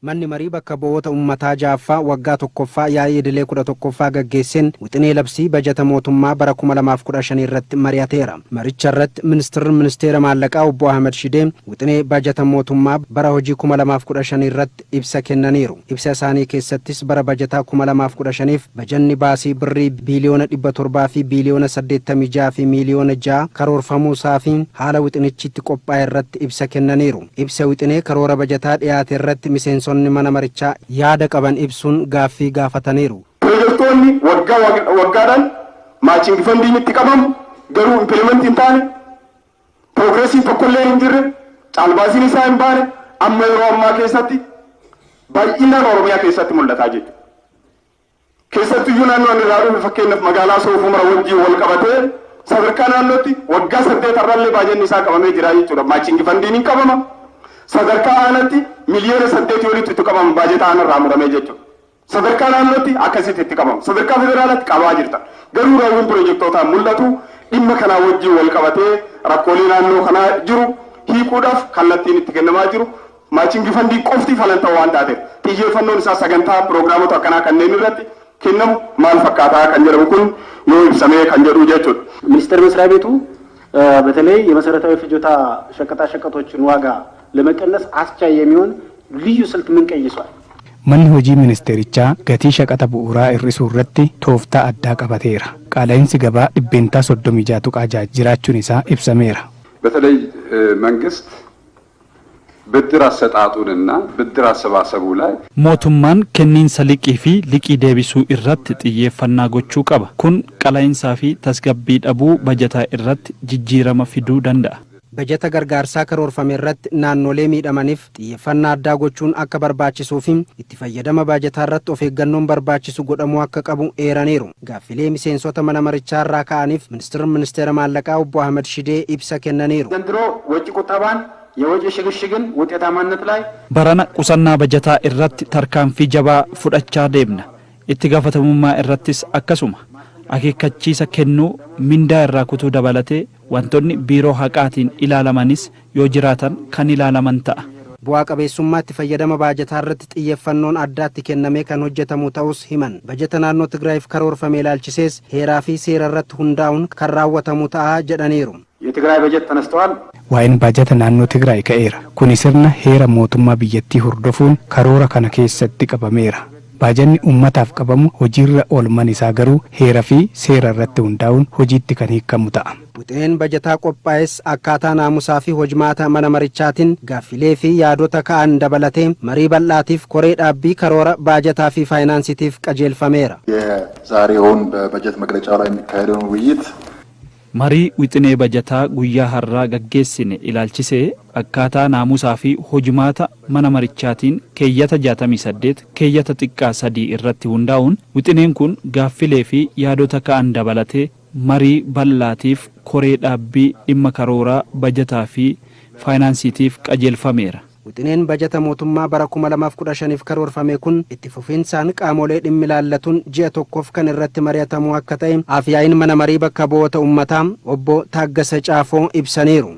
Manni marii bakka bu'oota ummataa 6ffaa waggaa 1ffaa yaa'ii idilee 11ffaa gaggeesseen wixinee labsii bajata mootummaa bara 2015 irratti mari'ateera. Maricharratti Ministirri Ministeera Maallaqaa obbo Ahimad Shidee wixinee bajata mootummaa bara hojii 2015 irratti ibsa kennaniiru. Ibsa isaanii keessattis bara bajataa 2015f bajanni baasii Birrii biiliyoona 700 fi biiliyoona 86 fi miiliyoona 6 karoorfamuusaa fi haala wixinichi itti qophaa'erratti ibsa kennaniiru. Ibsa wixinee karoora bajataa dhiyaate irratti miseensonni mana marichaa yaada qaban ibsuun gaaffii gaafataniiru. Pirojektoonni waggaa waggaadhaan matching fundiin itti qabamu garuu implement hin taane, progressiin tokkollee hin jirre, caalbaasiin isaa hin baane amma yeroo ammaa keessatti baay'inaan Oromiyaa keessatti mul'ataa jechuudha. Keessattuyyuu naannoo ani irraa dhufe, fakkeenyaaf magaalaa Soofumar wajjin wal qabatee, sadarkaa naannootti waggaa 8 har'allee baajanni isaa qabamee jira jechuudha. Matching fundiin hin qabama. Sadarkaa aanaatti miliyoona 8 olitti itti qabama, baajata aanarraa muramee jechuudha. Sadarkaa naannootti akkasitti itti qabama. Sadarkaa federaalaatti qabaa jirta. Garuu raawwiin piroojektootaa mul'atu dhimma kanaa wajjin wal qabatee rakkoolee naannoo kanaa jiru hiikuudhaaf kallattiin itti kennamaa jiru matching fundii qofti falan ta'uu waan taateef, xiyyeeffannoon isaa sagantaa piroogiraamota akkanaa kanneen irratti kennamu maal fakkaataa kan jedhamu kun yoo ibsamee kan jedhu jechuudha. ሚኒስቴር መስሪያ ቤቱ በተለይ የመሰረታዊ ፍጆታ ሸቀጣ ሸቀጦችን ዋጋ ለመቀነስ አስቻይ የሚሆን ልዩ ስልት ምን ቀይሷል? Manni hojii ministeerichaa gatii shaqaxa bu'uuraa hir'isuu irratti tooftaa addaa qabateera. Qaala'insi gabaa 36.6% jiraachuun isaa ibsameera. በተለይ መንግስት ብድር አሰጣጡንና ብድር አሰባሰቡ ላይ Mootummaan kenniinsa liqii fi liqii deebisuu irratti xiyyeeffannaa gochuu qaba. Kun qala'iinsaa fi tasgabbii dhabuu bajataa irratti jijjiirama fiduu danda'a. Bajata gargaarsaa karoorfame irratti naannolee miidhamaniif xiyyeeffannaa addaa gochuun akka barbaachisuu fi itti fayyadama baajataa irratti of eeggannoon barbaachisu godhamuu akka qabu eeraniiru. Gaaffilee miseensota mana marichaa irraa ka'aniif ministeerri ministeera maallaqaa obbo Ahmed Shidee ibsa kennaniiru. ዘንድሮ ወጪ ቁጠባን የወጪ ሽግሽግን ውጤታማነት ላይ Barana qusannaa bajataa irratti tarkaanfii jabaa fudhachaa deemna. Itti gaafatamummaa irrattis akkasuma. Akeekkachiisa kennuu, mindaa irraa kutuu dabalatee wantoonni biiroo haqaatiin ilaalamanis yoo jiraatan kan ilaalaman ta'a. Bu'aa qabeessummaa itti fayyadama baajataa irratti xiyyeeffannoon addaatti kennamee kan hojjetamu ta'us himan. Bajata naannoo Tigraayiif karoorfame ilaalchisees heeraa fi seera irratti hundaa'uun kan raawwatamu ta'a jedhaniiru. የትግራይ በጀት ተነስተዋል። Waa'een baajata naannoo Tigraay ka'eera. Kuni sirna heera mootummaa biyyattii hordofuun karoora kana keessatti qabameera. Baajanni uummataaf qabamu hojiirra oolman isaa garuu heera fi seera irratti hundaa'uun hojiitti kan hiikamu ta'a. Wixineen bajataa qophaa'es akkaataa naamusaa fi hojmaata mana marichaatiin gaaffilee fi yaadota ka'an dabalatee marii bal'aatiif koree dhaabbii karoora baajataa fi faayinaansiitiif qajeelfameera. የዛሬውን በበጀት መግለጫው ላይ የሚካሄደውን ውይይት Marii wixinee bajataa guyyaa har'aa gaggeessine ilaalchisee akkaataa naamusaa fi hojimaata mana marichaatiin keeyyata 68 keeyyata xiqqaa 3 irratti hundaa'uun wixineen kun gaaffilee fi yaadota ka'an dabalatee marii bal'aatiif koree dhaabbii dhimma karooraa bajataa fi faayinaansiitiif qajeelfameera. Wixineen bajata mootummaa bara 2015f karoorfame kun itti fufinsaan qaamolee dhimmi ilaallatuun ji'a tokkoof kan irratti mari'atamu akka ta'e afyaa'iin mana marii bakka bu'oota ummataa obbo Taaggasa Caafoo ibsaniiru.